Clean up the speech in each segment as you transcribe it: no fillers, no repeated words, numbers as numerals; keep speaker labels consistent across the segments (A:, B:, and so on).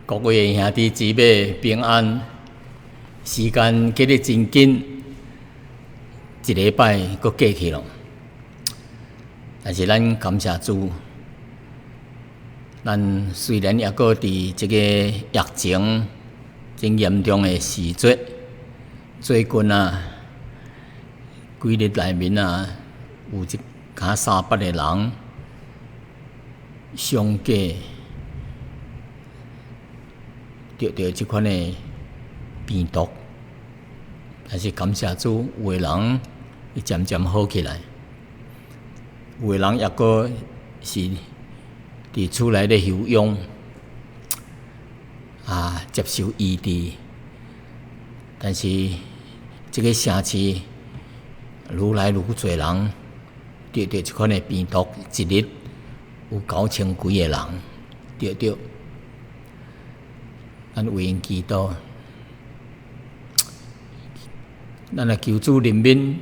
A: 各位兄弟姊妹平安。時間過得真緊，一禮拜閣過去咯。但是咱感謝主，咱雖然猶閣佇這個疫情真嚴重的時節，最近啊，幾日內面啊，有一敢300個人相繼得著這款的病毒，但是感謝主，有的人伊漸漸好起來，有的人猶閣是佇厝內咧休養，啊，接受醫治。但是這個城市愈來愈濟人得著這款的病毒，一日有9000幾個人得著。咱為𪜶祈禱，咱來求主憐憫，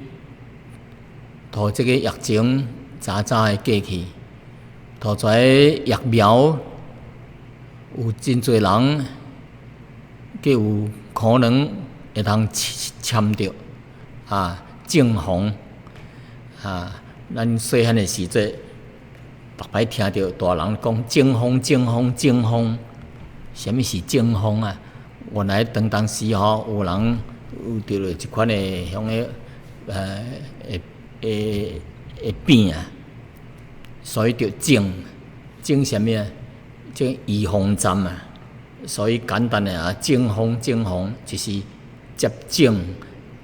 A: 予這個疫情早早的過去，予這个疫苗有真濟人，閣有可能會通簽著啊，種防啊，咱細漢的時陣，逐擺聽著大人講中風、中風、中風，啥物是中風啊？原來當當時吼有人有著著這款的遐个會會會病啊，所以著種種啥物啊？種預防針啊！所以簡單的啊，中風中風就是接種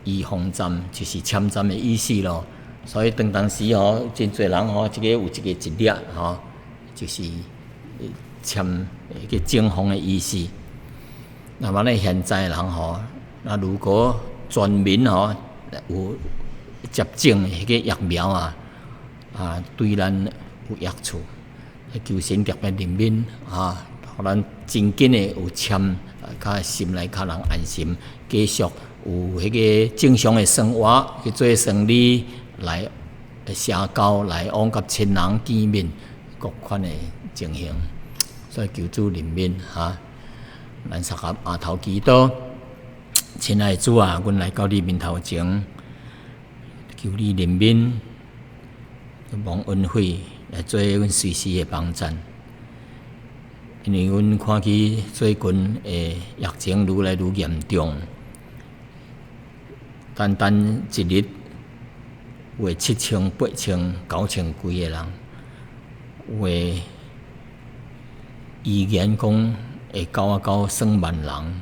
A: 預防針，就是簽針的意思咯。所以當當時吼，真濟人吼，這個有一個一粒吼，就是簽個中風的意思。那麼咧，現在人吼，那如果全民吼有接種彼個疫苗啊，啊，對咱有益處。求神特別憐憫啊，予咱真緊的有簽，較心內較能安心，繼續有彼個正常的生活去做生理，來社交來往，佮親人見面，各款的情形。所以求主憐憫哈，咱相佮阿頭祈禱，親愛的主啊，阮來到你面頭前，求你憐憫，蒙恩惠來做阮隨時的幫贊。因為阮看見最近的疫情愈來愈嚴重，單單一日有7000、8000、9000幾個人，有的預言講會九仔九算萬人，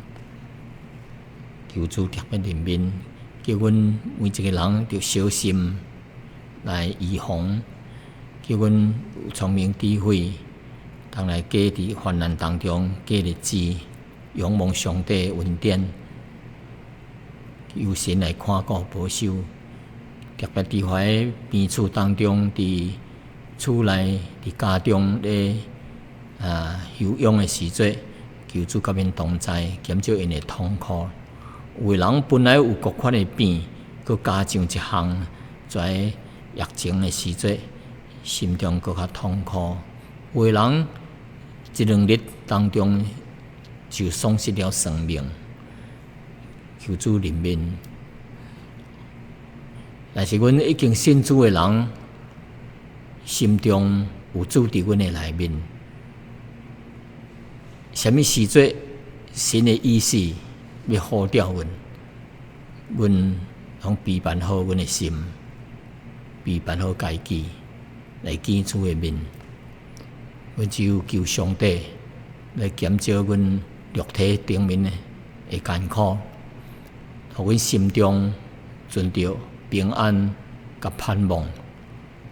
A: 求主特別憐憫，叫阮每一個人著小心來預防，叫阮有聰明智慧，通來過佇患難當中過日子，仰望上帝的恩典，求神來看顧保守，特別佇遐病厝當中，佇厝內、佇家中咧啊休養的時陣，求主佮𪜶同在，減少𪜶的痛苦。有的人本來有各款的病，閣加上一項，在疫情的時陣，心中閣較痛苦。有的人一兩日當中就喪失了生命，求主憐憫。但是阮已經信主的人，心中有主佇阮的內面。啥物時陣神的意思欲呼召阮，阮攏備辦好阮的心，備辦好家己來見主的面。阮只有求上帝來減少阮肉體頂面的艱苦，予阮心中存著平安佮盼望，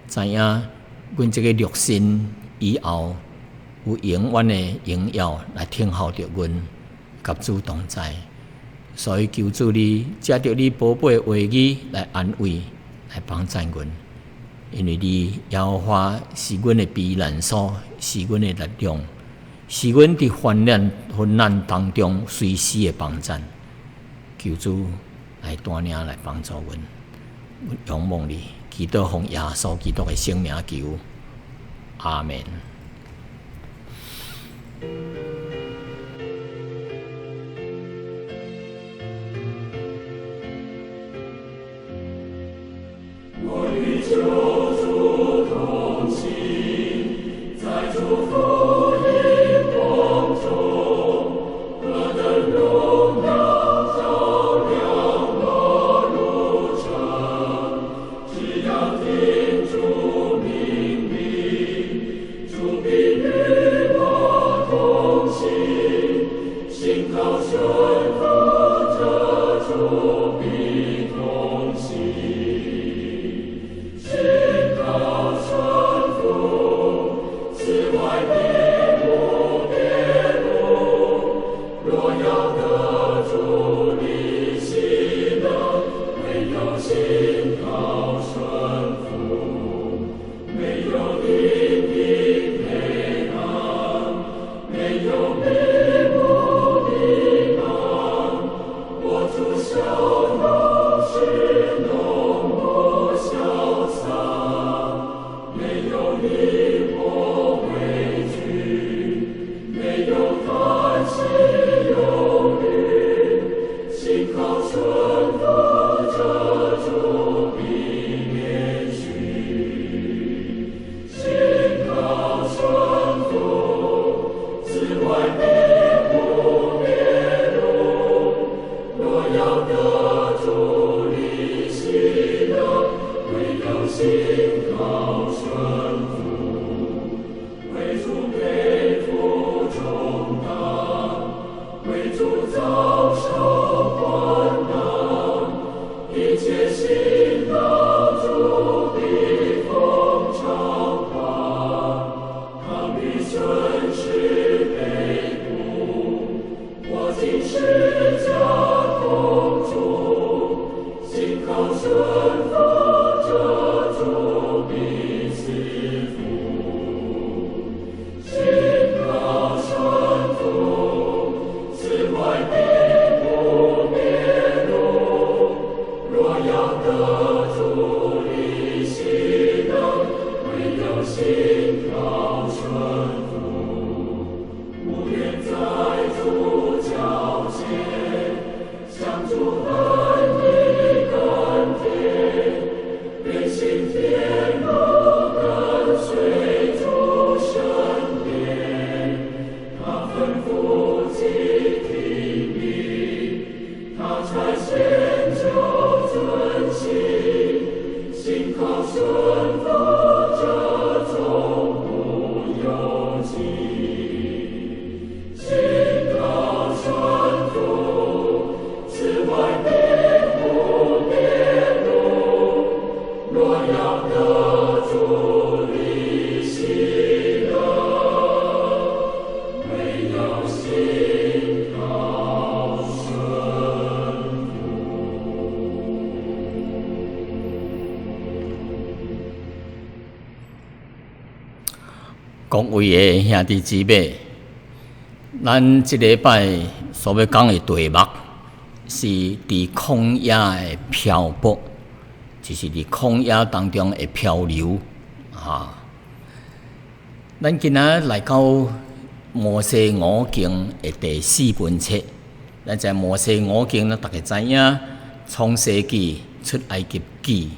A: 知影阮這個肉身以後有永遠的榮耀來等候著阮，佮主同在。所以求主你藉著你寶貝的話語來安慰、來幫贊阮，因為你耶和華是阮的避難所，是阮的力量，是阮佇患難患難當中隨時的幫贊。求主來帶領來幫助阮，仰望你，祈禱奉耶穌基督的聖名求，阿門。
B: 行，信靠順服這主必同行，信靠順服，此外別無別路。若要得主的喜樂，唯有信靠順服，沒有定的平安，沒有比不的安。我主笑容是濃不瀟灑，沒有你我畏懼，沒有嘆息憂慮，信靠順服這主必免許，信靠順服，此外別無別路。若要得主的喜樂，唯有信靠順服，為主背負重擔，為主遭受患難，一切信靠主必豐償還，抗御順勢被捕，握緊十架同主，信靠順服這主必賜福，信靠順服，此外別無別路。若要得主的喜樂，唯有信靠順服，無願在主腳前，享主恩義甘甜，願行天路跟隨主身邊，他吩咐即聽命，他差遣就遵行，信靠順服這終不由己，信靠順服，此外別無別路。若要得主的喜樂，唯有信靠順服。
A: 各位的兄弟姊妹，咱這禮拜所欲講的題目是佇曠野的漂泊，就是佇曠野當中的漂流。啊，咱今仔來到摩西五經的第四本冊，咱在摩西五經，咱逐家知影，創世記、出埃及記、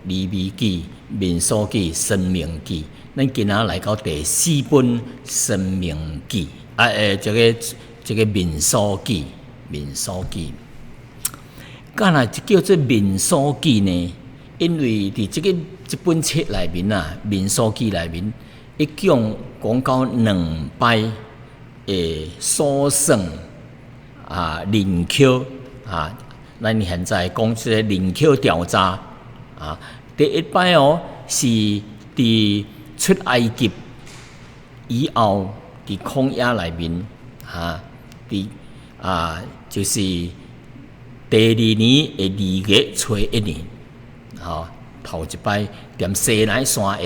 A: 利未記、民數記、申命記。咱今仔來到第四本申命記，啊，這個民數記，民數記。敢若叫做民數記呢？因為佇這本冊內面啊，民數記內面，一共講到兩擺的數算啊，人口啊，咱現在講這個人口調查啊，第一擺哦是佇出埃及以後，佇曠野內面啊，佇啊就是第二年的二月初一年，吼，頭一擺踮西奈山下，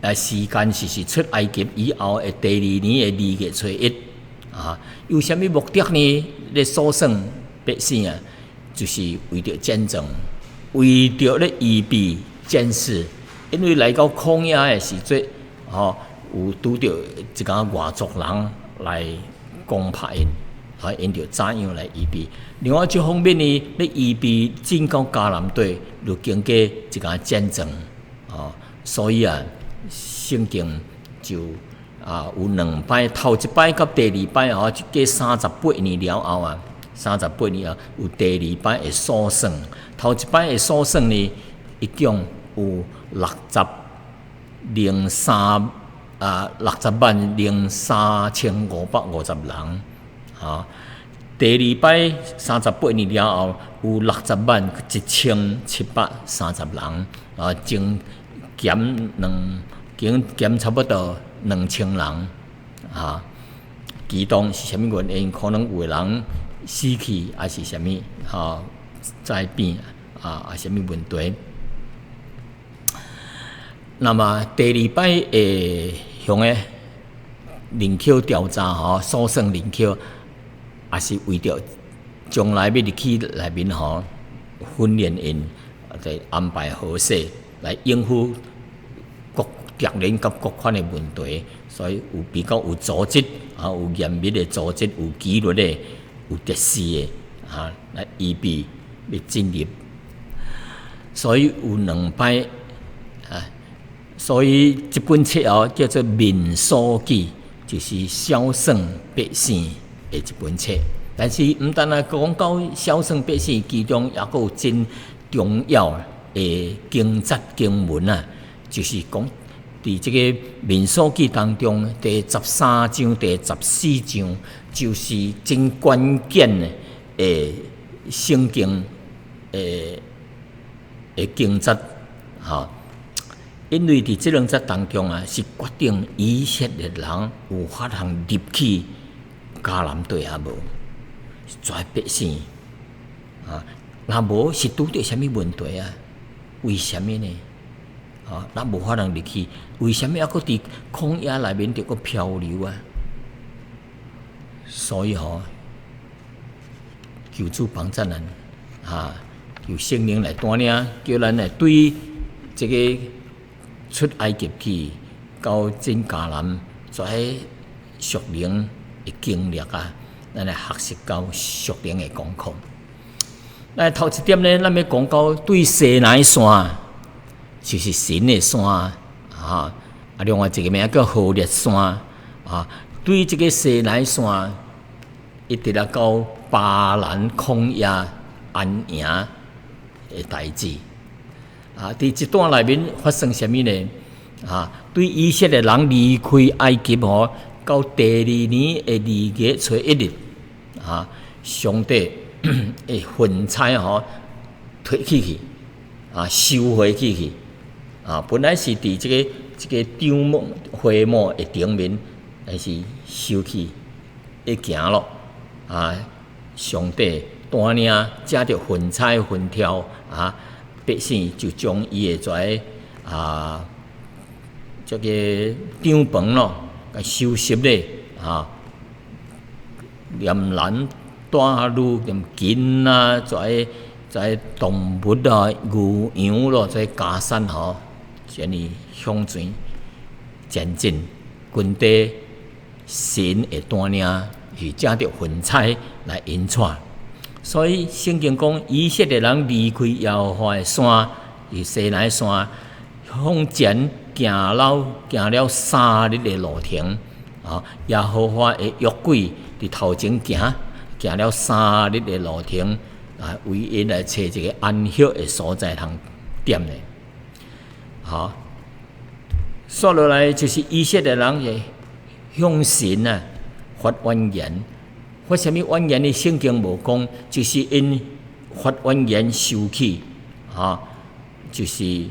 A: 啊時間是出埃及以後的第二年的二月初一，啊，有啥物目的呢？咧數算百姓啊，就是為著戰爭，為著咧預備戰士，因為來到曠野的時陣，吼，有拄著一寡外族人來攻拍𪜶，啊，𪜶就怎樣來預備？另外一方面呢，咧預備進到迦南地，就經過一個戰爭，哦，所以啊，聖經就啊有兩擺，頭一擺佮第二擺吼，過38年了後啊，38年後有第二擺的數算，頭一擺的數算呢，一共有六十零三啊600,3550人，啊。第二擺38年了後，有601,730人，啊，增減兩，減減差不多2000人，啊。其中是啥物原因？可能有的人死去，抑是啥物，吼，災變啊，啊，啥物問題？那麼第二擺會向個人口調查吼，數算人口，也是為著將來欲入去內面吼，訓練𪜶，來安排好勢來應付各敵人佮各款的問題，所以有比較有組織，啊，有嚴密的組織，有紀律的，有秩序的，啊，來預備欲進入。所以有兩擺啊，所以這本冊哦叫做《民數記》，就是數算百姓的一本冊。但是毋單單講到數算百姓，其中抑閣有真重要的經節經文啊，就是講佇這个《民數記》當中第13章、第14章，就是真關鍵的聖經的經節，吼。因為佇這兩節當中啊，是決定以色列人有法通入去迦南地抑無？遮百姓啊，若無是拄著啥物問題啊？為啥物呢？啊，咱無法通入去，為啥物猶閣佇曠野內面著閣漂流啊？所以吼，求主幫助咱，啊，求聖靈來帶領，叫咱來對這个出埃及記到進迦南，遮屬靈的經歷啊，咱來學習到屬靈的功課。來頭一點呢，咱欲講到對西奈山，就是神的山啊。啊，另外一个名叫何烈山啊。對這个西奈山，一直來到巴蘭曠野安營的代誌。啊，佇這段內面發生啥物呢？啊，對以色列人離開埃及吼，到第二年的2月初1日，啊，上帝的雲彩吼提起去，啊，收回去去，啊，本來是佇這个帳幕會幕的頂面，但是收去會行咯，啊，上帝帶領藉著雲彩雲柱啊。百姓就將伊的遮啊，這个帳篷咯，共收拾咧啊，連男帶女連囡仔，遮遮動物啊、牛羊咯，遮家產吼，按呢向前前進，軍隊神會帶領是藉著雲彩來引帶。所以聖經講，以色列人離開耶和華的山，是西奈山，向前行了3日的路程。啊，耶和華的約櫃佇頭前行，行了三日的路程，啊，為𪜶來揣一个安歇的所在通踮咧。好，煞落來就是以色列人會向神啊發怨言。發啥物怨言呢？聖經無講，就是𪜶發怨言受氣，啊，就是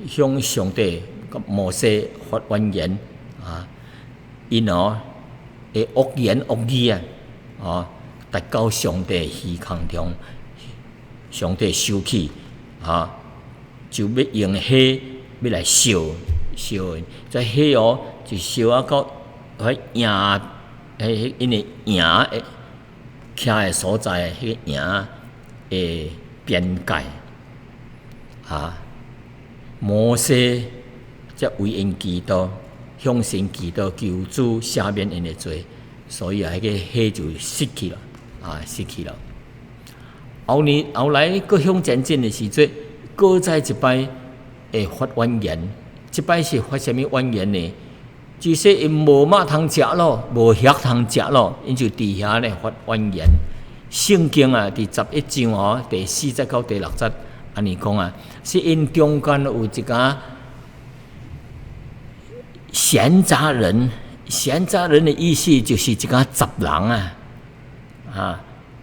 A: 向上帝佮摩西發怨言，啊，𪜶哦會惡言惡語啊，啊，達到上帝耳孔中，上帝受氣，啊，就欲用火欲來燒燒𪜶，這火哦就燒啊到彼營，彼𪜶的營的徛的所在，彼个營的邊界，啊，摩西才為𪜶祈禱，向神祈禱，求主赦免𪜶的罪，所以啊，彼个火就熄去了，啊，熄去了。後年後來閣向前進的時陣，閣再一擺會發怨言，這擺是發啥物怨言呢？就是𪜶無肉通食咯，無魚通食咯，𪜶就佇遐咧發怨言。聖經啊，佇11章吼，第4節到第6節，按呢講啊，是𪜶中間有一個閒雜人，閒雜人的意思就是一寡雜人啊，啊，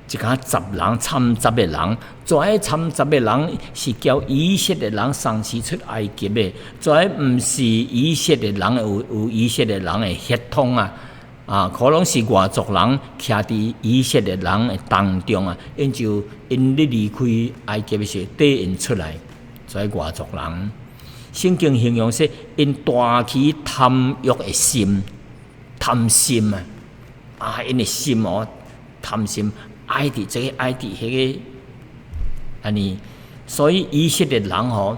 A: 一寡雜人摻雜的人，遮摻雜的人是叫以色列人送死出埃及的，遮毋是以色列人，有以色列人的血統啊，啊，可能是外族人徛佇以色列人的當中啊，𪜶就𪜶咧離開埃及的時，綴𪜶出來，遮外族人。聖經形容說，𪜶大起貪欲的心，貪心啊！啊，𪜶的心哦，貪心，愛佇這个，愛佇彼個，按呢，所以以色列人吼，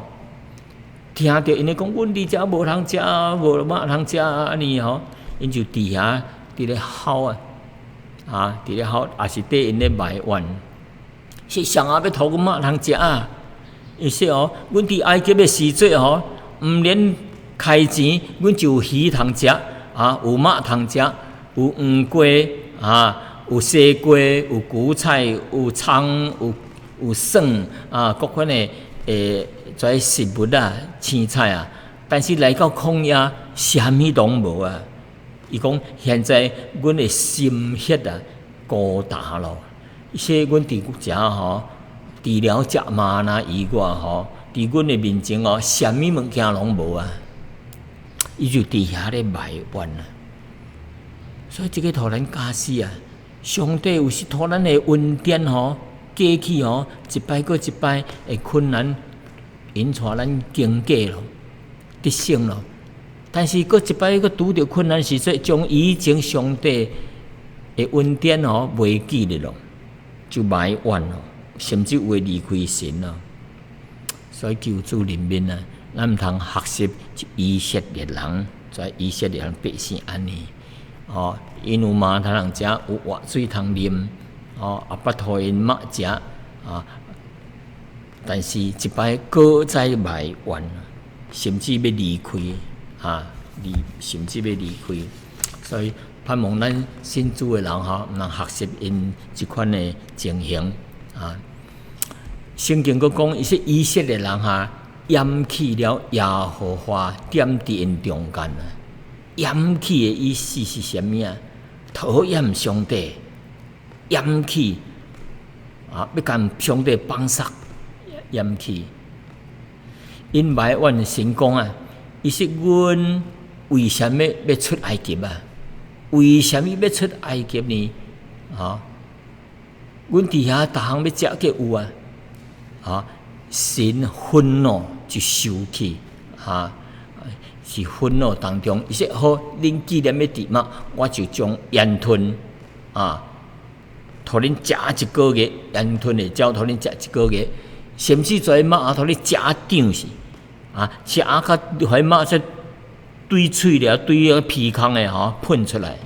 A: 聽著𪜶咧講，阮佇遮無通食，無肉通食，按呢吼，𪜶就佇遐佇咧吼啊，啊，佇咧吼，也是綴𪜶咧埋怨，是誰啊欲予阮肉通食啊？伊說哦，阮佇埃及的時陣吼，毋免開錢，阮就有魚通食，啊，有肉通食，有黃瓜，啊，有西瓜，有韭菜，有蔥，有蒜，啊，各款的這食物啊，青菜啊。但是來到曠野，啥物攏無啊！伊講現在阮的心血啊，孤焦咯。伊說阮佇遮吼，除了食嗎哪以外吼，佇阮的面前哦，啥物物件攏無啊！伊就佇遐咧埋怨啊。所以這個予咱教示啊，上帝有時予咱的恩典吼，過去吼，一擺閣一擺的困難，引帶咱經過咯，得勝咯。但是閣一擺閣拄著困難時陣，將以前上帝的恩典吼袂記得咯，就埋怨咯，甚至會離開神咯。所以求主憐憫啊！咱毋通學習以色列人，遮以色列人百姓按呢哦，𪜶有嗎哪通食，有活水通啉，哦，也捌予𪜶肉食啊。但是一擺閣再埋怨，甚至欲離開啊，甚至欲離開。所以盼望咱信主的人吼，毋通學習𪜶這款的情形啊。聖經閣講，伊說以色列人哈厭棄了耶和華踮佇𪜶中間啊。厭棄的意思是啥物啊？討厭上帝，厭棄啊，欲共上帝放殺，厭棄。𪜶埋怨神講啊，伊說阮為啥物欲出埃及啊？為啥物欲出埃及呢？啊，阮佇遐逐項欲食閣有啊！啊，神憤怒就生氣，啊，是憤怒當中，伊說好，恁既然欲佇嘛，我就將煙吞啊，予恁食一個月，煙吞會鳥予恁食一個月，甚至遮肉予恁食脹死，啊，食較予肉說對喙了，對個鼻孔的吼噴出來，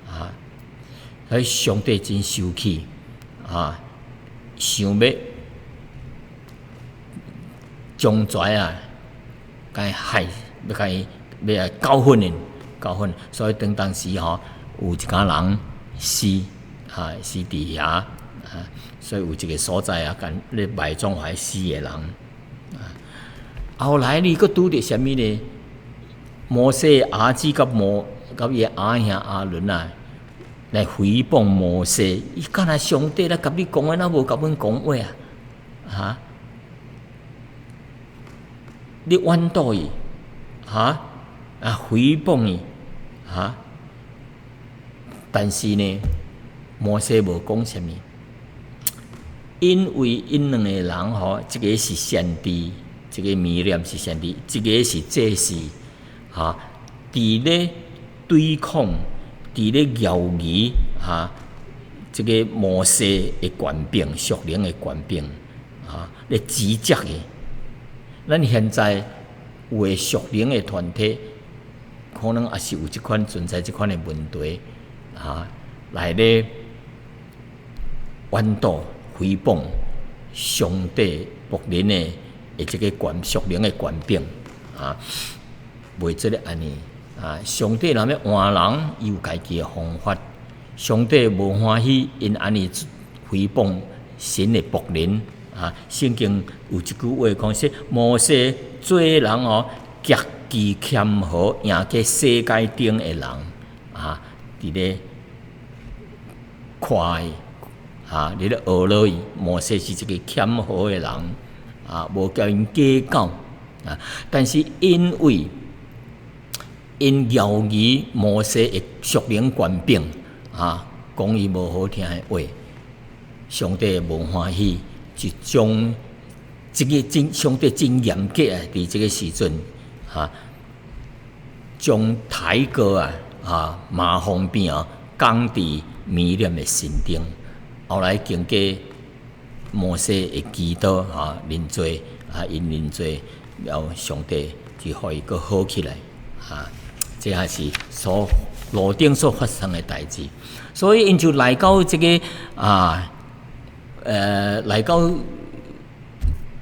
A: 啊，所以上帝真生氣，啊，想欲將遮啊，共伊害，欲共伊欲來教訓𪜶，教訓。所以當當時吼，有一寡人死，啊，死佇遐，啊，所以有一個所在啊，共咧埋葬遐死的人。啊，後來呢，閣拄著啥物呢？摩西兒子佮伊阿兄亞倫啊，來誹謗摩西。伊敢若上帝來共你講話，哪無共阮講話啊？哈？你怨妒伊，哈？啊，誹謗伊，哈？但是呢，摩西無講啥物，因為𪜶兩個人吼，一個是先知，一個米利暗是先知，一個是祭司，哈？佇咧對抗，佇咧枵疑，哈？這個摩西的權柄，屬靈的權柄，啊，咧指責伊。咱現在有的屬靈的團體，可能也是有這款存在這款的問題，啊，來咧怨妒、誹謗上帝僕人的這個權屬靈的權柄，啊，袂做得按呢，啊，上帝若欲換人，伊有家己的方法。上帝無歡喜𪜶按呢誹謗神的僕人。啊，聖經有一句話講說，摩西做人哦，極己謙和贏過世界頂的人啊，佇咧誇伊啊，佇咧學落伊。摩西是一个謙和的人啊，無共𪜶計較啊。但是因為𪜶枵疑摩西的屬靈權柄啊，講伊無好聽的話，上帝無歡喜，就將這个真上帝真嚴格啊！佇這个時陣，哈，將抬戈啊啊麻風病啊降佇米利暗的身頂。後來經過摩西的祈禱啊，認罪啊，𪜶認罪，然後上帝就予伊閣好起來啊。這也是所路頂所發生的代誌。所以𪜶就來到這个啊，來到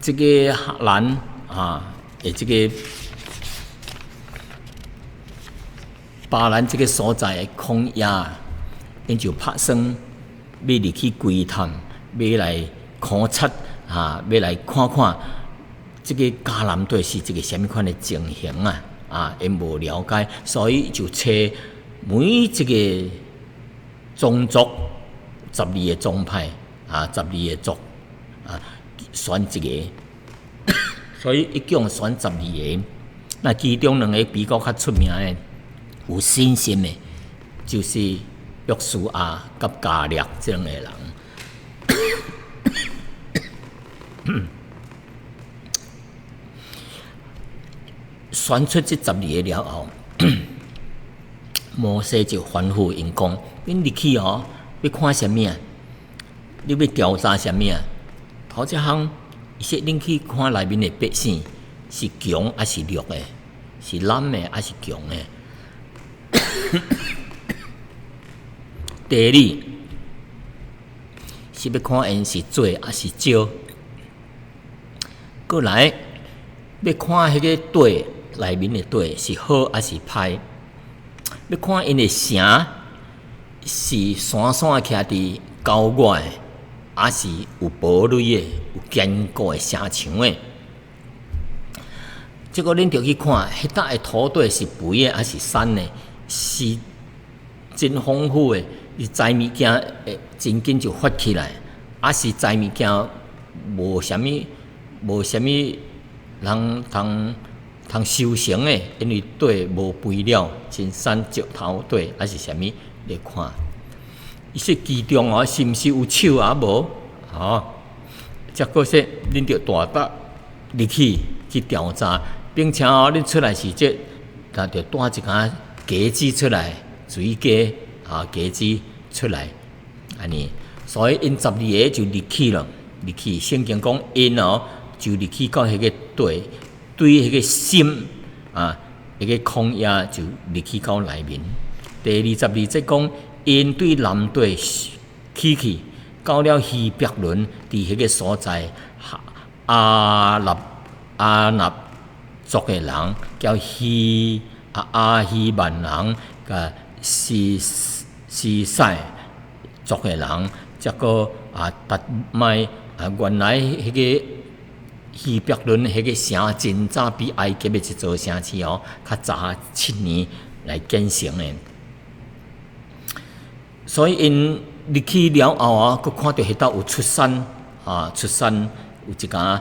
A: 這个哈蘭啊，的這个巴蘭這个所在的曠野，𪜶就拍算欲入去窺探，欲來考察啊，欲來看看這个迦南地是一个啥物款的情形啊！啊，𪜶無了解，所以就揣每一个宗族十二个宗派啊，十二个族啊，選一个，所以一共選十二个。那其中兩个比較較出名的，有信心的，就是約書亞佮迦勒這兩个人。選出這十二个了後，摩西就吩咐𪜶講：恁入去哦，欲看啥物啊？你欲調查啥物啊？頭一項，伊說恁去看內面的百姓是強抑是弱的，是懶的抑是強的。第二，是欲看𪜶是濟抑是少。閣來，欲看彼个地內面的地是好抑是歹，欲看𪜶的城是散散徛佇郊外，抑是有堡壘的、有堅固的城牆的。這个恁著去看，彼搭的土地是肥的抑是瘦的，是真豐富的，伊栽物件會真緊就發起來，抑是栽物件無啥物、無啥物人通通收成的，因為地無肥料，真瘦石頭地，抑是啥物？來看，伊說其中哦，是毋是有樹啊無？吼，才閣說恁著大膽入去去調查，並且哦，恁出來時節，就著帶一工果子出來，水果啊，果子出來，按呢。所以𪜶十二个就入去了，入去聖經講𪜶哦，就入去到彼个地，對彼个心啊，彼个曠野就入去到內面。第22節講，𪜶對南地起去，到了希伯崙，佇彼个所在，亞納亞納族的人叫希啊亞希曼人，佮示賽族的人，才閣啊達麥啊，原來彼个希伯崙彼个城真早比埃及的一座城市哦，較早7年來建成的。所以𪜶入去了後啊，閣看著彼搭有出產啊，出產有一工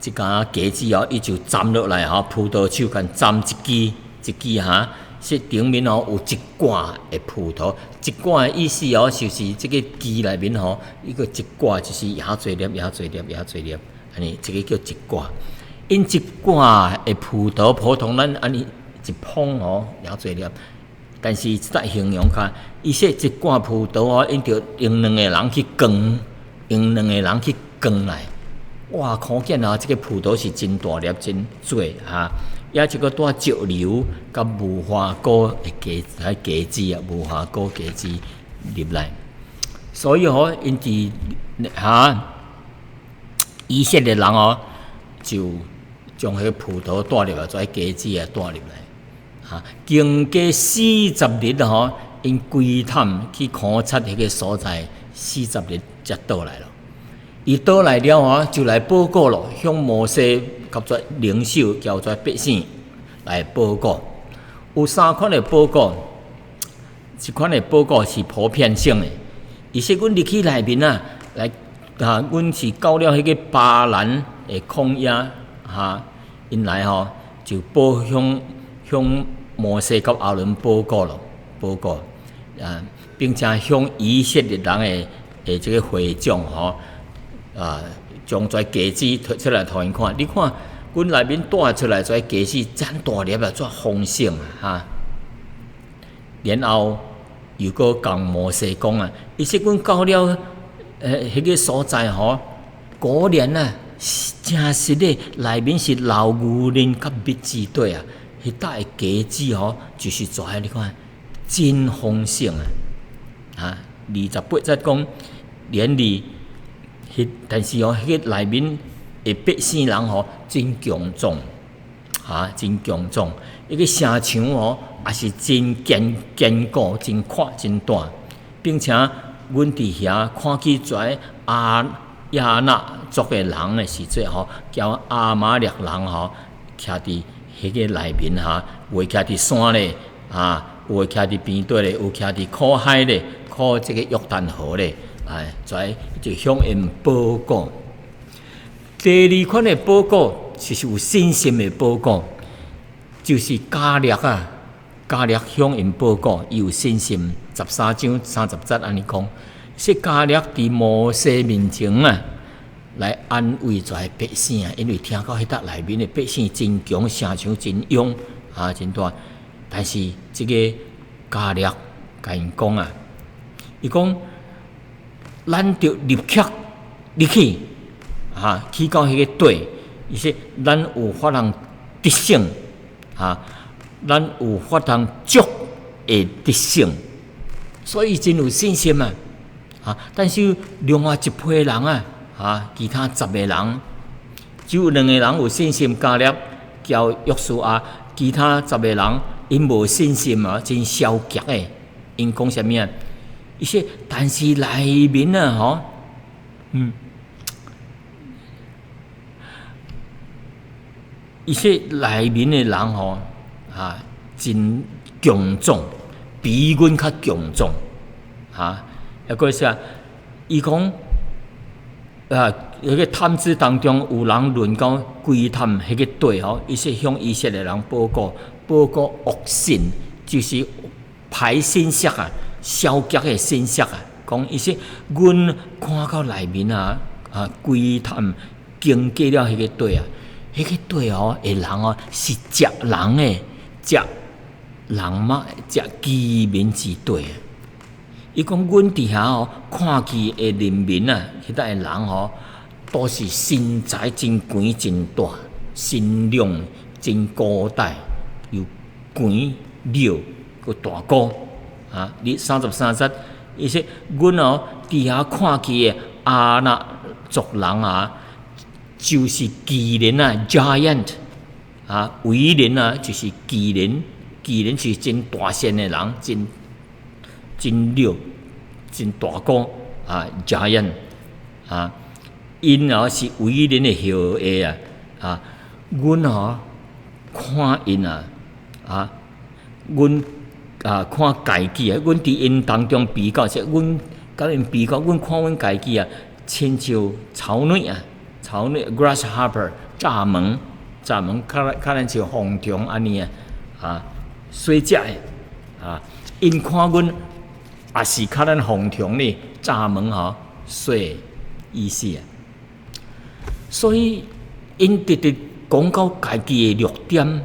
A: 一工果子哦，伊就摘落來吼，葡萄樹共摘一支一支哈，說頂面哦有一掛的葡萄，一掛的意思哦，就是這个枝內面吼，伊個一掛就是遐濟粒、遐濟粒、遐濟粒，按呢，這个叫一掛。𪜶一掛的葡萄，普通咱按呢一捧吼，遐濟粒。但是這搭形容較，伊說一掛葡萄哦，𪜶著用兩个人去扛，用兩个人去扛來。哇，可見啊，這个葡萄是真大粒、真濟哈。也一个帶石榴佮無花果的果子，果子啊，無花果果子入來。所以吼，𪜶佇哈以色列人哦，就將彼个葡萄帶入來，做果子啊帶入來。哈，經過四十日吼，𪜶窺探去考察彼个所在，四十日才倒來咯。伊倒來了吼，就來報告咯，向摩西及遮領袖，叫遮百姓，來報告。有三款的報告，一款的報告是普遍性的。伊說，阮入去內面啊，來啊，阮是到了彼個巴蘭的曠野，哈，𪜶來吼就報向摩西佮亞倫報告咯，報告啊，並且向以色列人的這個會眾吼啊，將這果子提出來予𪜶看，你看，阮內面帶出來這果子真大粒啊，遮豐盛啊，哈！然後又閣共摩西講啊，伊說阮到了彼個所在吼，果然啊，誠實的內面是流牛奶佮蜜之地啊，彼搭的果子吼，就是跩，你看真豐盛啊！啊，28節講，連你，彼但是哦，彼個內面的百姓人吼真強壯，哈，真強壯。彼個城牆吼也是真堅固、真闊、真大，並且阮佇遐看見跩亞亞衲族的人的時陣吼，交亞瑪力人吼，徛佇彼個內面哈，有的徛佇山咧，啊，有的徛佇邊底咧，有徛佇苦海咧，苦這個約旦河咧，哎，跩就向𪜶報告。第二款的報告就是有信心的報告，就是迦勒啊，迦勒向𪜶報告，伊有信心。13章30節按呢講，說迦勒佇摩西面前啊，來安慰遮百姓啊，因為聽講彼搭內面的百姓真強，城牆真勇啊，真大。但是這個迦勒共𪜶講啊，伊講咱著立刻入去。啊，去到彼個地，伊說咱有法通得勝，啊，咱有法通足會得勝，所以真有信心啊！啊，但是另外一批人啊，啊，其他十個人，只有兩個人有信心，迦勒佮約書亞，其他十個人𪜶無信心啊，真消極的。𪜶講啥物啊？伊說，但是內面啊，吼，伊說內面的人吼，啊，真強壯，比阮較強壯，哈。抑閣啥？伊講啊，彼個探子當中有人論講窺探彼個地吼，伊說向以色列人報告，報告惡信，就是歹信息啊，消極的信息啊。講伊說，阮看到內面啊，啊，窺探經過了彼個地啊。彼個地哦，的人哦是食人的，食人嘛，食居民之地。伊講，阮佇遐哦，看見的人民啊，彼搭的人吼，都是身材真懸真大，身量真高大，又懸老閣大高。啊，你33節，伊說，阮哦佇遐看見的亞衲族人啊。就是巨人啊，giant 啊，偉人啊，就是巨人，巨人是真大身的人，真真老，真大個啊，giant 啊，𪜶哦是偉人的後裔啊，啊，阮哦看𪜶啊，啊，阮啊看家己啊，阮佇𪜶當中比較，說阮佮𪜶比較，阮看阮家己啊，親像草蛉啊。草蛉 grasshopper 蚱蜢，蚱蜢較較咱像蝗蟲按呢啊，啊，細隻的啊，𪜶看阮也是較咱蝗蟲呢，蚱蜢吼細意思啊。所以𪜶直直講到家己的弱點，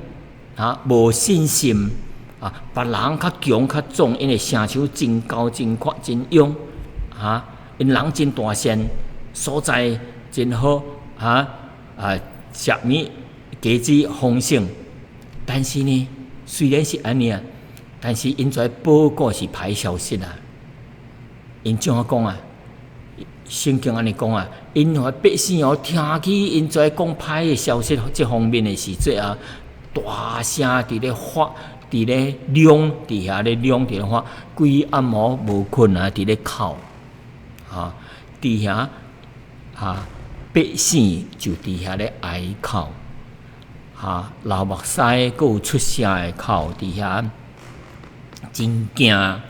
A: 啊，無信心啊，別人較強較壯，𪜶的城牆真高真闊真勇，啊，𪜶人真大身，所在真好，哈啊，食物果子豐盛，但是呢，雖然是按呢啊，但是𪜶遮報告是歹消息啊。𪜶怎講啊？聖經按呢講啊，𪜶予百姓哦聽起𪜶遮講歹的消息，這方面的時陣啊，大聲佇咧發，佇咧嚷，佇遐咧嚷，佇咧發，規暗哦無睏啊，佇咧哭，啊，佇遐啊。百姓就佇遐咧哀哭，哈流目屎，閣有出聲的哭佇遐，真驚啊！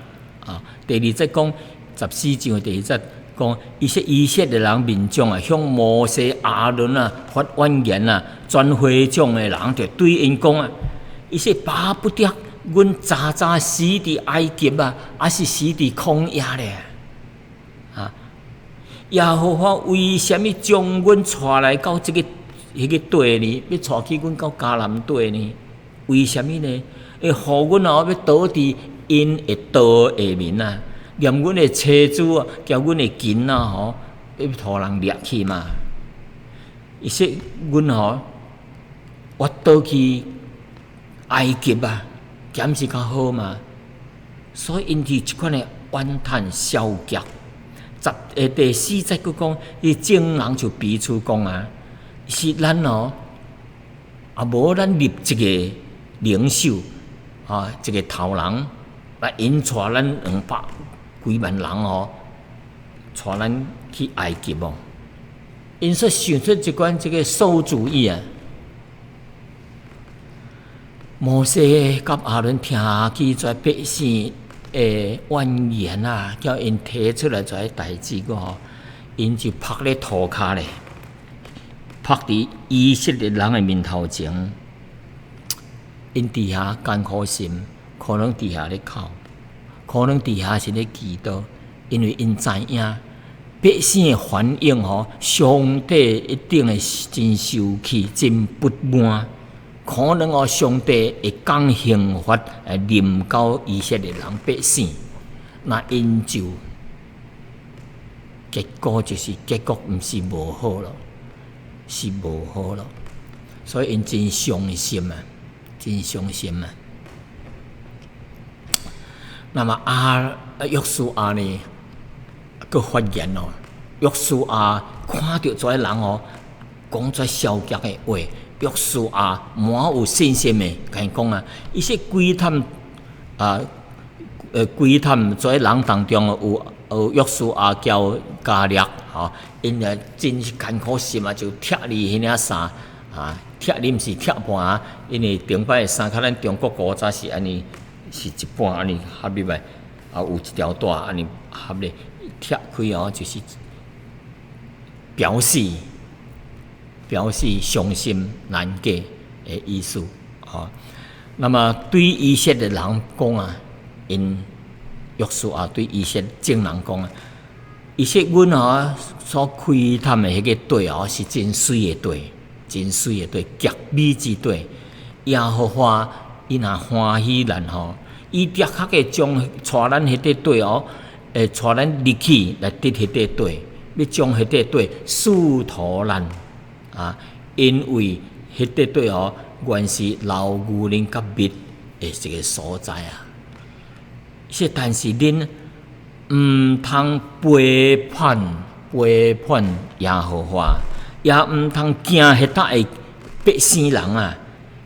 A: 第二節講14章第二節講，伊說以色列人民眾啊，向摩西、亞倫啊發怨言啊，全會眾的人就對𪜶講啊，伊說巴不得阮早早死佇埃及啊，抑是死佇曠野咧啊！耶和華為啥物將阮帶來到這個彼個地呢？欲帶去阮到迦南地呢？為啥物呢？會予阮哦欲倒佇𪜶的刀下面啊！連阮的妻子啊，佮阮的囡仔吼，欲予人掠去嘛？伊說阮吼，我倒去埃及啊，敢是較好嘛？所以𪜶佇這款的怨嘆消極。第四節閣講，伊眾人就彼此講啊，是咱哦，啊無咱立一個領袖啊，一個頭人來引帶咱兩百幾萬人哦，帶咱去埃及哦。𪜶所想出這款這個餿主意啊，摩西佮亞倫聽見這百姓的怨言啊，叫𪜶提出來這个代誌個吼，𪜶就拍咧塗跤咧，拍佇以色列人的面頭前，𪜶佇遐艱苦心，可能佇遐咧哭，可能佇遐是咧祈禱，因為𪜶知影百姓的反應吼，上帝一定會真生氣、真不滿，可能哦，上帝會降刑罰來臨到以色列人百姓，那𪜶就結果就是結果毋是無好咯，是無好咯，所以𪜶真傷心啊，真傷心啊。那麼啊，約書亞呢，閣發言哦，約書亞看著這人哦，講這消極的話，約書亞滿有信心的，共𪜶講啊，伊說窺探啊，窺探這人當中有約書亞佮迦勒，吼，𪜶啊真是艱苦心啊，就拆離彼領衫啊，拆離毋是拆半啊，因為頂擺的衫較咱中國古早是按呢，是一半按呢合入來，啊有一條帶按呢合咧，拆開哦，就是表示傷心難過的意思，吼。那麼對以色列人講啊，𪜶約書亞對以色列眾人講啊，伊說阮吼所窺探的彼個地哦，是真媠的地，真媠的地，極美之地。耶和華伊若歡喜咱吼，伊的確會將帶咱彼個地哦，會帶咱入去來得彼個地，欲將彼個地賜予咱啊，因為彼個地哦，原是流牛奶佮蜜的一個所在啊。說但是恁毋通背叛背叛耶和華，也毋通驚彼搭的百姓人啊，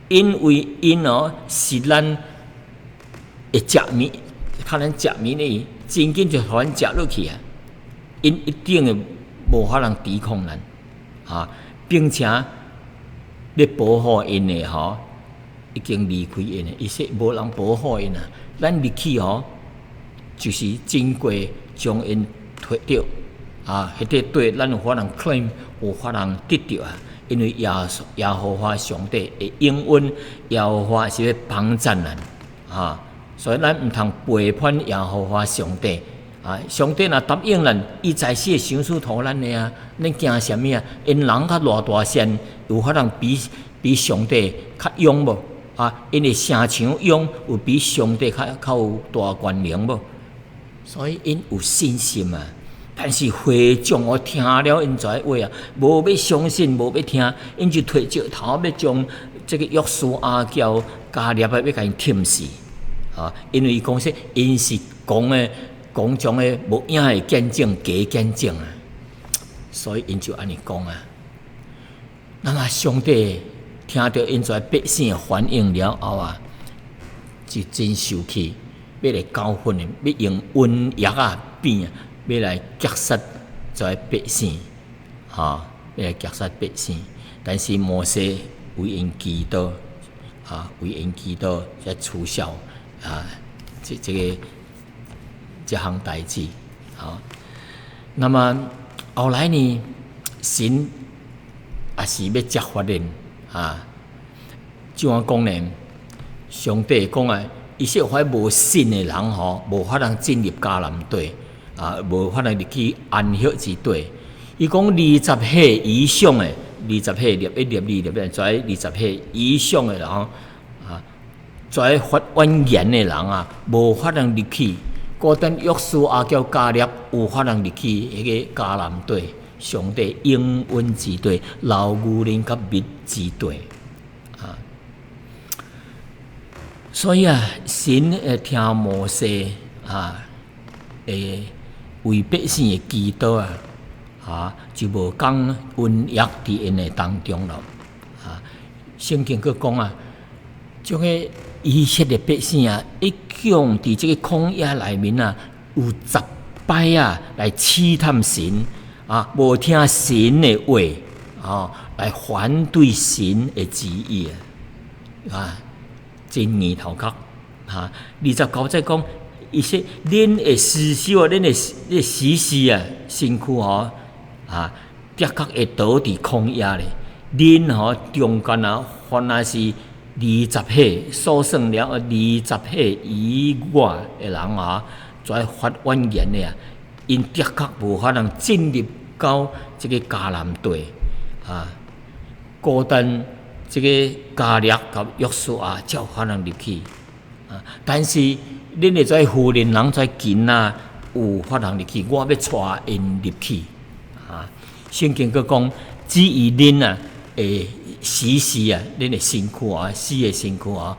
A: 因為𪜶哦是咱會食物，較咱食物呢，真緊就予咱食落去啊！𪜶一定會無法通抵抗咱啊，並且咧保護𪜶的吼，已經離開𪜶的，伊說無人保護𪜶啊，咱入去吼，就是經過將𪜶提著啊，彼個地咱有法通 claim，有法通得著啊，因為耶和華上帝會應允，耶和華是欲幫贊咱啊，所以咱毋通背叛耶和華上帝啊！上帝若答應咱，伊在世會賞賜予咱的啊！恁驚啥物啊？𪜶人較偌大聲，有法通比上帝較勇無？啊，𪜶的城牆勇有比上帝較有大權能無？所以𪜶有信心啊！但是會眾哦聽了𪜶這話啊，無欲相信，無欲聽，𪜶就提石頭欲將這個約書亞佮迦勒啊，欲共𪜶忝死啊！因為伊講說，𪜶是講的講將的無影的見證，假見證啊！所以𪜶就按呢講啊。那麼上帝聽著𪜶這百姓的反應了後啊，就真生氣，欲來教訓𪜶，欲用瘟疫啊病啊，欲來擊殺這百姓，哈，欲來擊殺百姓。但是摩西為𪜶祈禱啊，為𪜶祈禱才取消啊，這項代誌啊。那麼後來呢，神也是欲責罰𪜶啊。怎樣講呢？上帝講啊，伊說凡無信的人吼，無法通進入迦南地啊，無法通入去安息之地。伊講二十歲以上的，二十歲入一入二入在二十歲以上的人啊，在發怨言的人啊，無法通入去。孤單約書亞佮迦勒有法通入去彼个迦南地，上帝應允之地，流牛奶佮蜜之地啊。所以啊，神會聽摩西啊，會為百姓的祈禱啊，啊，就無降瘟疫佇𪜶的當中咯。啊，聖經閣講啊，這个以色列百姓啊，一共佇這个曠野內面啊，有十擺啊來試探神啊，無聽神的話啊，來反對神的旨意啊，啊，真硬頭殼啊！29節講，伊說恁的屍首啊，恁的恁死屍啊，身軀吼啊，的確會倒佇曠野咧。恁吼中間啊，凡若是二十歲數算了二十歲以外的人啊，在發怨言的啊，𪜶的確無法通進入到這个迦南地啊。孤單這个迦勒佮約書亞才有法通入去啊。但是恁的這婦人人這囡仔有法通入去，我欲帶𪜶入去啊。聖經閣講，至於恁啊，會死屍啊，恁的身軀啊，死的身軀啊，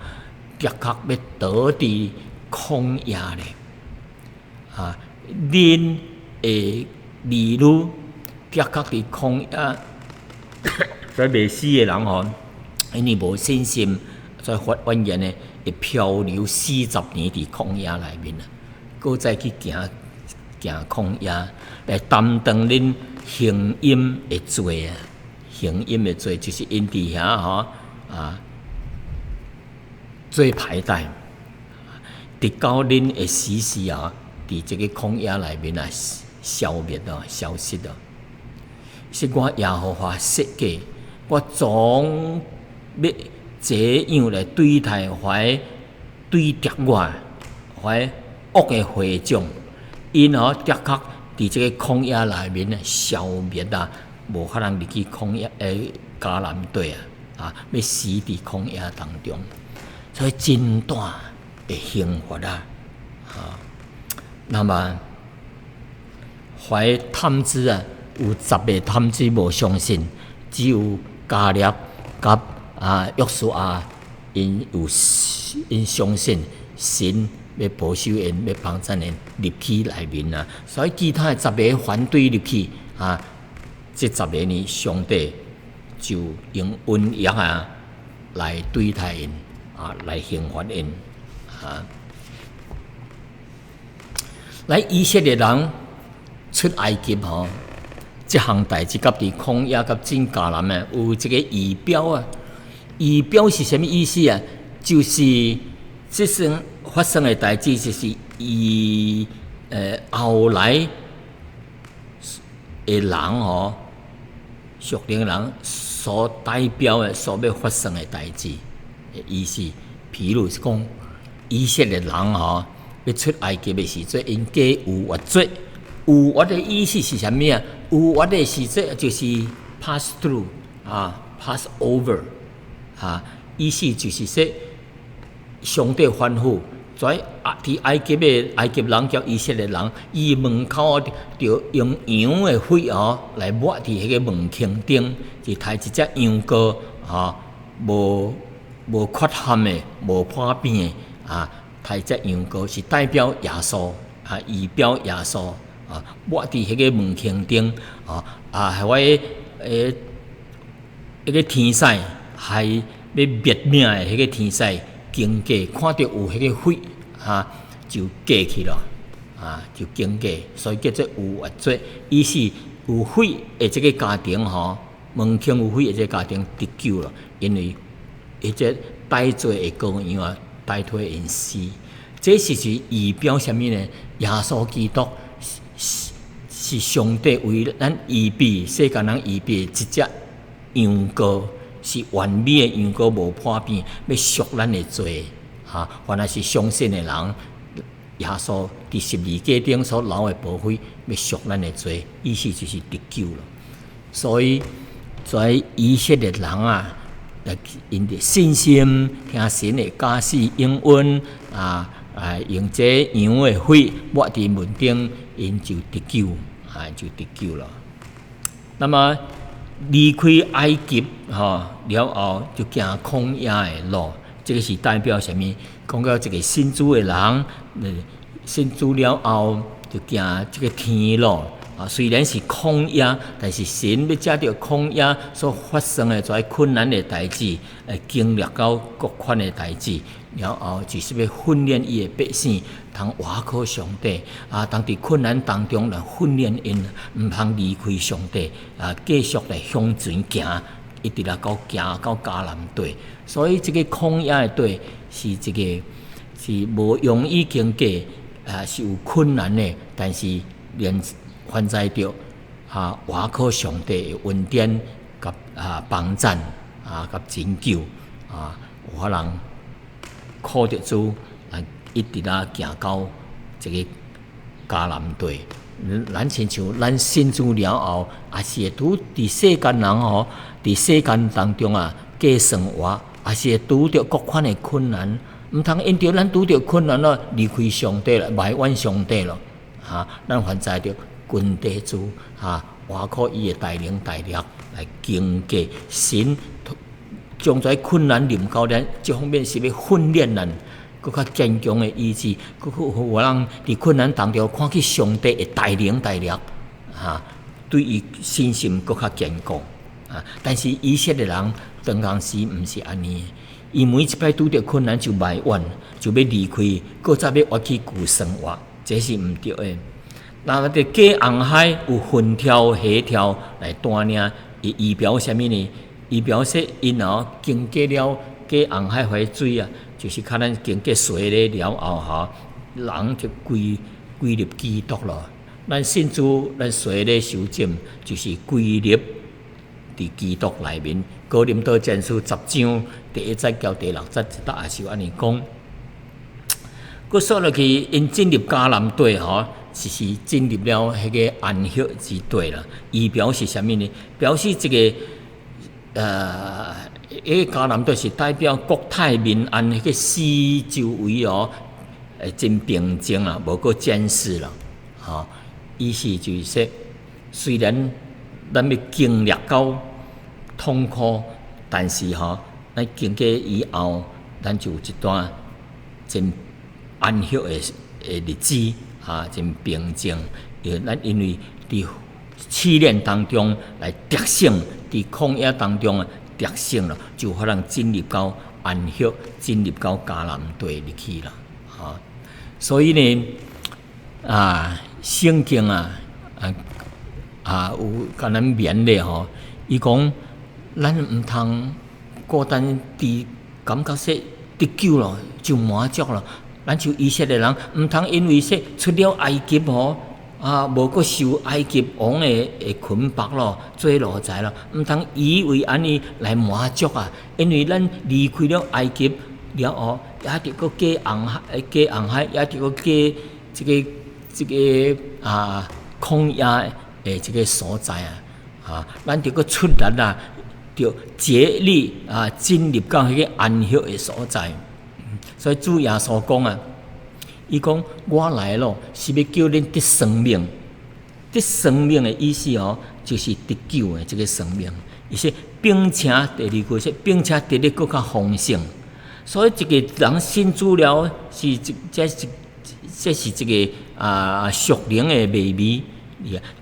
A: 的確欲倒佇曠野咧啊。恁的兒女的確佇曠野，這未死的人吼，因為無信心，在發怨言的，會漂流四十年佇曠野內面啊，閣再去行行曠野來擔當恁行淫的罪啊！行淫的罪就是𪜶佇遐吼啊，做歹代，直到恁的死屍啊，佇這个曠野內面啊消滅啊，消失啊。是我耶和華設計，我總欲這樣來對待凡對敵我、凡惡的會眾，𪜶吼的確佇這个曠野內面消滅啊，無法通入去曠野迦南地啊，啊，欲死佇曠野當中，所以真大的刑罰啊！啊，那麼凡探子啊，有十个探子無相信，只有迦勒佮約書亞，𪜶有𪜶相信神欲保守𪜶，欲幫贊𪜶入去內面啊。所以其他的十个反對入去啊，這十个呢，上帝就用瘟疫啊來對待𪜶啊，來刑罰𪜶啊。來以色列人出埃及吼，這項代誌佮佇曠野佮進迦南的有一个預表啊。預表是啥物意思啊？就是這生發生的代誌，就是伊後來的人吼，屬靈人所代表的所欲發生的代誌的意思。譬如是講，以色列人吼，欲出埃及的時陣，𪜶過逾越節。逾越的意思是啥物啊？逾越的時陣就是 pass through 啊，pass over 啊，意思就是說，上帝吩咐，在佇埃及的埃及人佮以色列人，伊門口就用羊的血哦來抹佇彼个門框頂，就刣一隻羊羔啊，無缺陷的、無破病的啊，刣一隻羊羔是代表耶穌啊，預表耶穌啊，抹佇彼个門框頂啊啊，予彼个天使害欲滅命的彼个天使經過，看著有彼个血啊，就過去了啊，就經過，所以叫做逾越節。意思有血的這个家庭吼，門興有悔的這个家庭得救了，因為彼隻代罪的羔羊啊，代替𪜶死。這是預表啥物呢？耶穌基督是上帝為咱預備世間人預備的一隻羊羔，是完美的羊羔，無破病，欲贖咱的罪。哈，凡若是相信的人，耶穌佇十字架頂所流的寶血，欲贖咱的罪，意思就是得救了。所以，在以色列人啊，𪜶的信心聽神的教示應允啊。啊！用這羊的血抹佇門頂，𪜶就得救，啊，就得救了。那麼離開埃及吼了後，就行曠野的路，這个是代表啥物？講到一个信主的人，信主了後就行這个天路。啊，雖然是曠野，但是神欲藉著曠野所發生的這困難的代誌，會經歷到各款的代誌，了後就是欲訓練伊的百姓，通倚靠上帝。啊，當佇困難當中來訓練𪜶，毋通離開上帝。啊，繼續來向前行，一直來到行到迦南地。所以這个曠野的地是一个是無容易經過，啊，是有困難的，但是連凡在著啊，倚靠上帝的恩典佮啊幫贊啊佮拯救啊，有法通靠著主來一直啊行到這个迦南地。咱親像咱信主了後，也是會拄佇世間人吼，佇世間當中啊過生活，也是會拄著各款的困難。毋通因著咱拄著困難了，離開上帝了，埋怨上帝了。哈，咱凡知著跟綴主，哈，倚靠伊的帶領帶領來經過神將這困難臨到咱，這方面是欲訓練咱，閣較堅強的意志，閣較予人佇困難當中看見上帝的帶領帶領，哈，對伊信心閣較堅固。啊，但是以色列人當時毋是按呢，伊每一擺拄著困難就埋怨，就欲離開，閣再欲回去舊生活，這是毋對的。那佇過紅海有雲柱火柱來帶領，伊預表啥物呢？預表說𪜶哦經過了過紅海海水啊，就是較咱經過洗禮了後吼，人就歸歸入基督咯。咱信主，咱洗禮受浸，就是歸入佇基督內面。哥林多前書10章第1節到第6節，這搭也是按呢講。閣說落去，𪜶進入迦南地吼。是進入了彼个安息之地啦。預表是啥物呢？表示這个彼个迦南地是代表國泰民安，彼个四周圍哦，會真平靜啦，無閣戰事啦。吼，意思就是說，雖然咱欲經歷到痛苦，但是吼，咱經過以後，咱就有一段真安息的日子。啊，真平靜。因為咱因為佇試煉當中來得勝，佇曠野當中啊得勝了，就可能進入到安息，進入到迦南地入去啦。啊，所以呢，啊，聖經啊，啊啊有共咱勉勵吼，伊講咱毋通孤單佇感覺說得救咯，就滿足咯。咱像以色列人，毋通因為說出了埃及吼，啊，無閣受埃及王的捆綁咯，做奴才咯，毋通以為按呢來滿足啊！因為咱離開了埃及了後，也著閣過紅海，過紅海，也著閣過這个啊曠野的這个所在啊，啊，咱著閣出力啊，著竭力啊，進入到彼个安息的所在。所以主耶穌講啊，伊講我來咯，是欲叫恁得生命。得生命的意思哦，就是得救的這个生命。伊說，並且第二句說，並且得得閣較豐盛。所以一个人信主了，是這這是這是一个啊屬靈的秘密。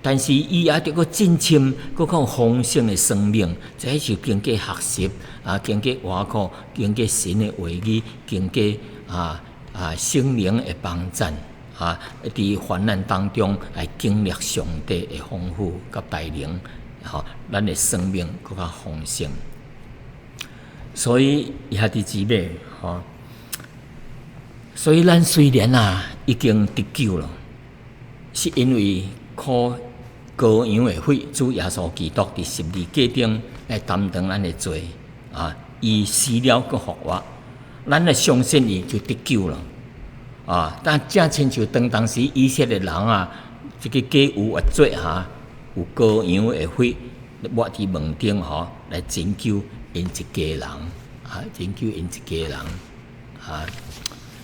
A: 但是伊也著閣進深，閣較豐盛的生命，這是經過學習啊，經過倚靠，經過神的話語，經過啊聖靈的幫贊啊，佇患難當中來經歷上帝的豐富佮帶領。吼，咱的生命閣較豐盛。所以兄弟姊妹，吼，所以咱雖然啊已經得救了，是因為靠羔羊的血，主耶穌基督佇十字架頂來擔當咱的罪啊，伊死了閣復活，咱來相信伊就得救了啊！但正親像當當時以色列人啊，這個過逾越節哈，有羔羊的血抹佇門頂吼，來拯救𪜶一家人啊，拯救𪜶一家人啊。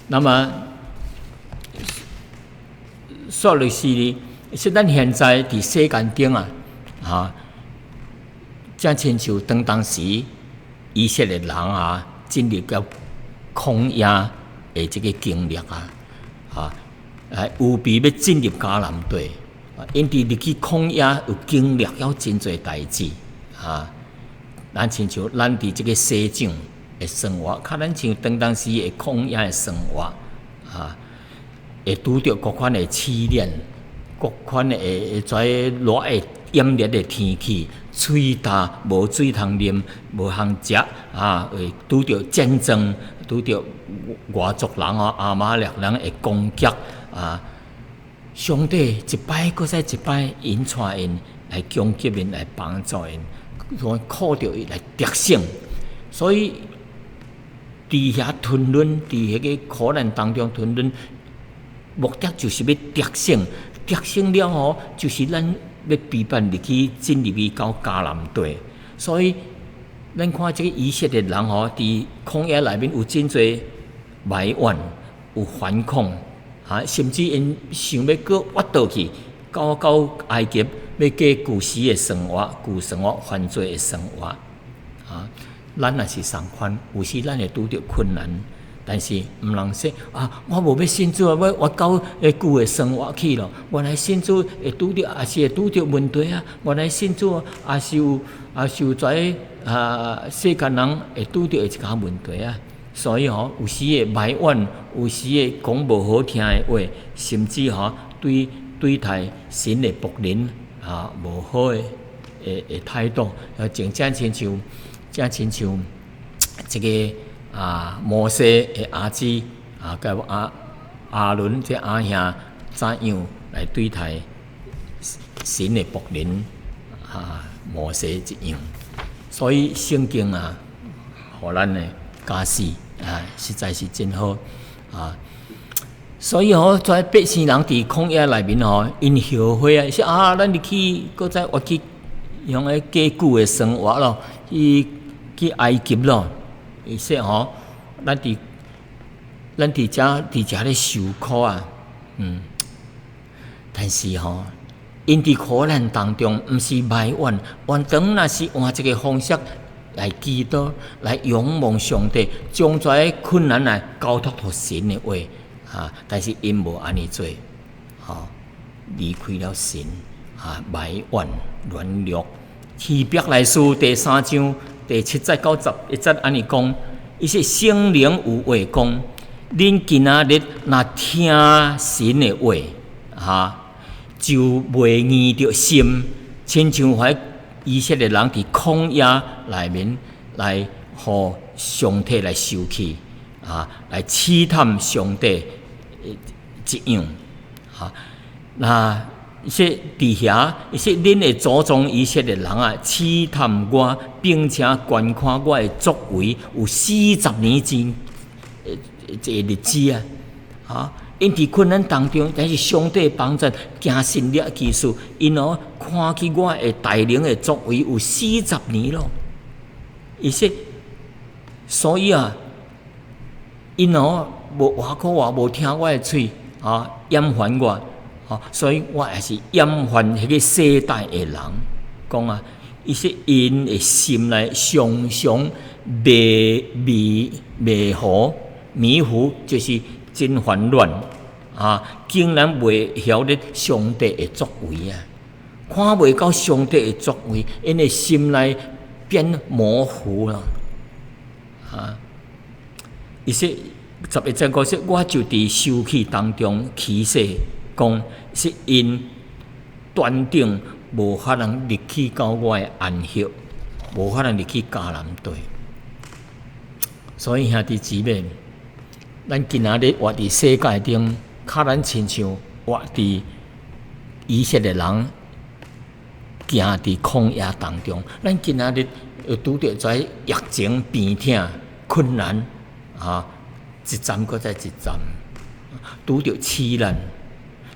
A: 那麼，說的是呢，是咱現在佇世間頂啊，啊，正親像當當時以色列人啊，進入到曠野的這個經歷啊，啊，預備欲進入迦南地，𪜶佇入去曠野有經歷了真濟代誌啊。咱親像咱佇這個世上的生活，較咱像當當時的曠野的生活啊，會拄著各款的試煉，各款的會在熱的炎熱的天氣，喙焦無水通啉，無通食啊，會拄著戰爭，拄著外族人啊、亞瑪力人的攻擊啊。上帝一擺閣再一擺引帶𪜶來供給𪜶，來幫助𪜶，講靠著伊來得勝。所以佇遐吞忍，佇彼個苦難當中吞忍，目的就是欲得勝。得勝了後，就是咱欲備辦入去進入去到迦南地。所以，咱看這個以色列人吼，佇曠野內面有真濟埋怨，有反抗，啊，甚至𪜶想欲閣越倒去，到到埃及，欲過舊時的生活，舊生活犯罪的生活。啊，咱也是仝款，有時咱會拄著困難，但是毋通說啊，我無欲信主啊，我越到舊的生活去咯。原來信主會拄著，也是會拄著問題啊。原來信主也是有，也是有在啊，世間人會拄著的一寡問題啊。所以吼，有時會埋怨，有時會講無好聽的話，甚至吼對對待神的僕人啊無好的的的態度，啊，正正親像，正親像這個啊摩西的兒子啊，佮亞亞倫這阿兄怎樣來對待神的僕人啊摩西一樣。所以聖經啊，予咱的教示啊，實在是真好啊。所以吼，在百姓人佇曠野內面吼，𪜶後悔啊，說啊，咱入去閣再越去用彼過舊的生活咯，去去埃及咯。伊說吼，咱佇咱佇遮佇遮咧受苦啊，嗯。但是吼，𪜶佇苦難當中，毋是埋怨，反倒若是換一個方式來祈禱，來仰望上帝，將這个困難來交託予神的話，啊！但是𪜶無按呢做，吼，離開了神，啊，埋怨軟弱。希伯來書第三章第七節到十一節按呢講，伊說聖靈有話講，恁今仔日若聽神的話，哈，就袂硬著心，親像彼以色列人佇曠野內面來予上帝來受氣，啊，來試探上帝一樣，哈，那說佇遐，伊說恁的祖宗以色列人啊，試探我，並且觀看我的作為，有四十年之這個日子啊，啊，𪜶佇困難當中，但是上帝幫助，行神蹟奇事，𪜶哦看見我的大能的作為有四十年咯。伊說，所以啊，𪜶哦無外口話無聽我的喙啊，厭煩我，啊，所以我也是厭煩彼個世代的人。講啊，伊說𪜶的心內常常迷迷迷糊迷糊，就是真煩亂啊！竟然袂曉得上帝的作為啊，看袂到上帝的作為，𪜶的心內變模糊啦。啊！伊說十一節五說，我就佇受氣當中起誓，講是𪜶斷定無法通入去到我的安息，無法通入去迦南地。所以兄弟姊妹，咱今仔日活佇世界頂，較咱親像活佇以色列人行佇曠野當中，咱今仔日又拄著這疫情、病痛、困難，啊，一站閣再一站，拄著試難，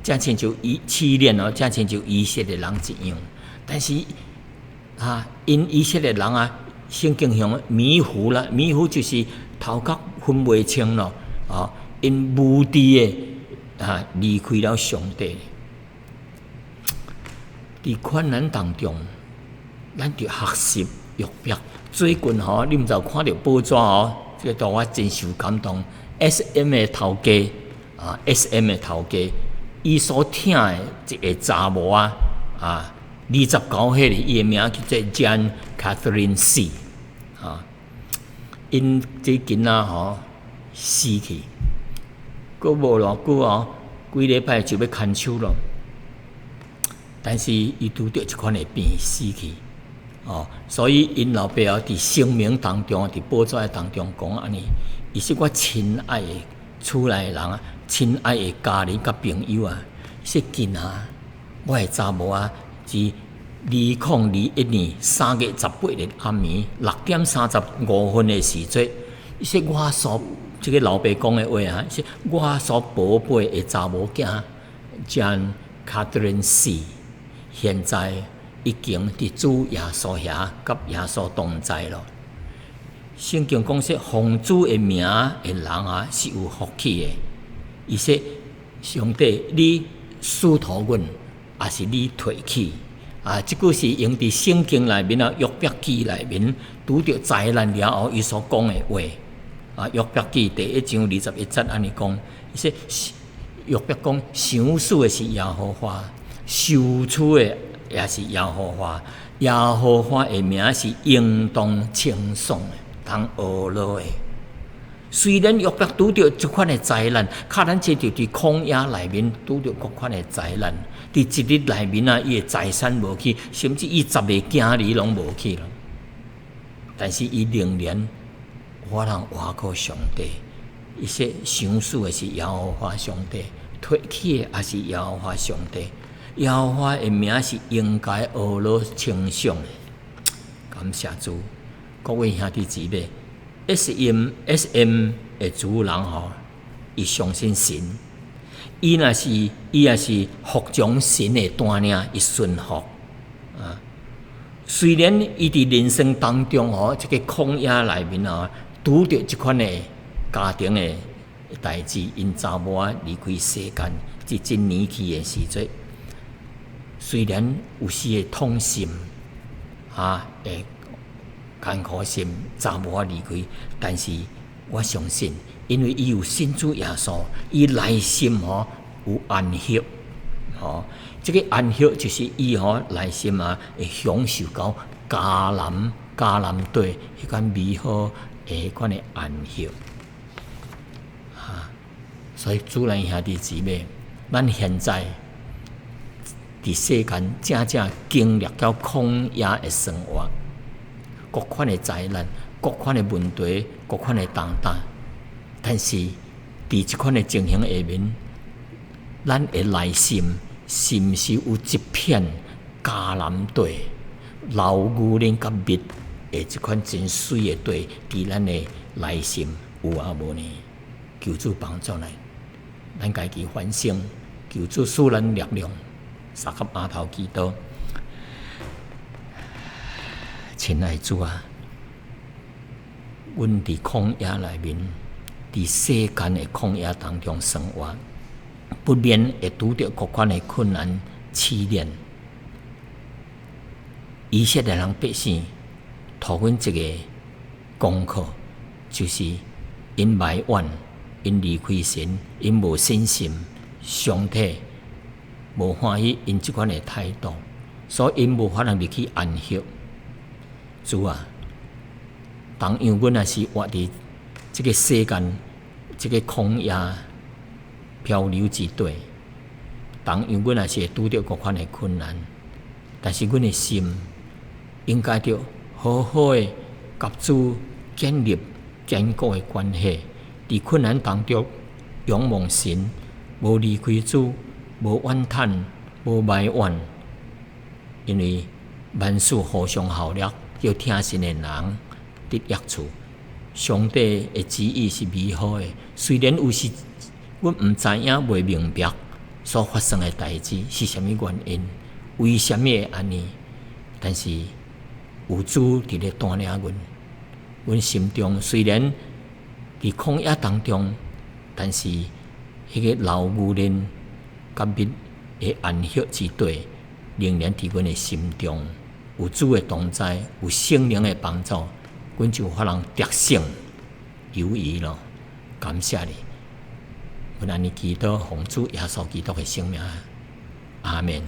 A: 正親像以試煉哦，正親像以色列人一樣。但是啊，𪜶以色列人啊，聖經上迷糊啦，迷糊就是頭殼分袂清咯，啊，𪜶無知的啊，離開了上帝。佇困難當中，咱著學習約伯。最近吼，你毋知有看著報紙吼，這個予我真受感動。S.M 的頭家啊，S.M 的頭家，伊所疼的一个查某仔啊，29歲，伊的名叫做 Jan Catherine See 啊。𪜶這囡仔吼死去，閣無偌久哦，幾禮拜就欲牽手咯。但是伊拄著這款的病死去，哦，所以𪜶老爸哦，佇聲明當中，佇報紙當中講按呢，伊是我親愛的厝內人啊，親愛的家人佮朋友啊，說囡仔，我的查某仔佇2021年3月18日暗暝6點35分的時陣，伊說我所這个老爸講的話啊，是我所寶貝的查某囝，Jan Catherine See。現在已經佇主耶穌遐，佮耶穌同在咯。聖經講說，奉主的名的人啊，是有福氣的。伊說：上帝，你賜予阮，抑是你提去？啊，這句是用佇聖經內面啊，約伯記內面拄著災難了後，伊所講的話。啊，約伯記第一章21節按呢講，伊說約伯講，賞賜的是耶和華。收取的也是耶和華，耶和華的名是應當稱頌的，通阿羅的。雖然約伯拄著這款的災難，較咱這就佇曠野內面拄著各款的災難，佇一日內面啊，伊的財產無去，甚至伊十个囝兒攏無去了。但是伊仍然倚靠上帝，伊說賞賜的是耶和華上帝，提去的也是耶和華上帝。耶和華的名是應該阿羅稱頌的，感謝主，各位兄弟姊妹，S M 的主人吼，伊相信神，伊若是伊也是服從神的帶領，伊順服啊。雖然伊佇人生當中吼，這個曠野內面啊，拄著這款的家庭的代誌，𪜶查某仔離開世間，佇真年輕的時陣。雖然有時會痛心，啊，會艱苦心，查某仔離開，但是我相信，因為伊有信主耶穌，伊內心吼有安息，吼，這个安息就是伊吼內心啊會享受到迦南迦南地彼款美好的彼款的安息，啊，所以主內兄弟姊妹，咱現在佇世間正正經歷著曠野的生活，各款的災難、各款的問題、各款的重擔，但是佇這款的情形下面，咱的內心是毋是有一片迦南地，流牛奶佮蜜的這款真媠的地，佇咱的內心有抑無呢？求主幫助咱，咱家己反省，求主賜咱力量。三及阿頭祈禱，親愛主啊，阮佇曠野內面，佇世間的曠野當中生活，不免會拄著各款的困難試煉。以色列人百姓，予阮一个功課，就是𪜶埋怨，𪜶離開神，𪜶無信心，上帝無歡喜𪜶這款的態度，所以𪜶無法通入去安息。主啊，同樣阮也是活佇這个世間，這个曠野漂流之地，同樣阮也是會拄著各款的困難。但是阮的心應該著好好的佮主建立堅固的關係，佇困難當中仰望神，無離開主，無怨嘆，無埋怨，因為萬事互相效力，叫聽神的人得益處。上帝的旨意是美好的，雖然有時阮毋知影、袂明白所發生的代誌是啥物原因，為啥物會按呢？但是有主佇咧帶領阮，阮心中雖然佇曠野當中，但是彼个流牛奶佮蜜的安息之地，仍然佇阮的心中。有主的同在，有聖靈的幫助，阮就有法通得勝有餘咯。感謝你，阮按呢祈禱，奉主耶穌基督的聖名，阿門。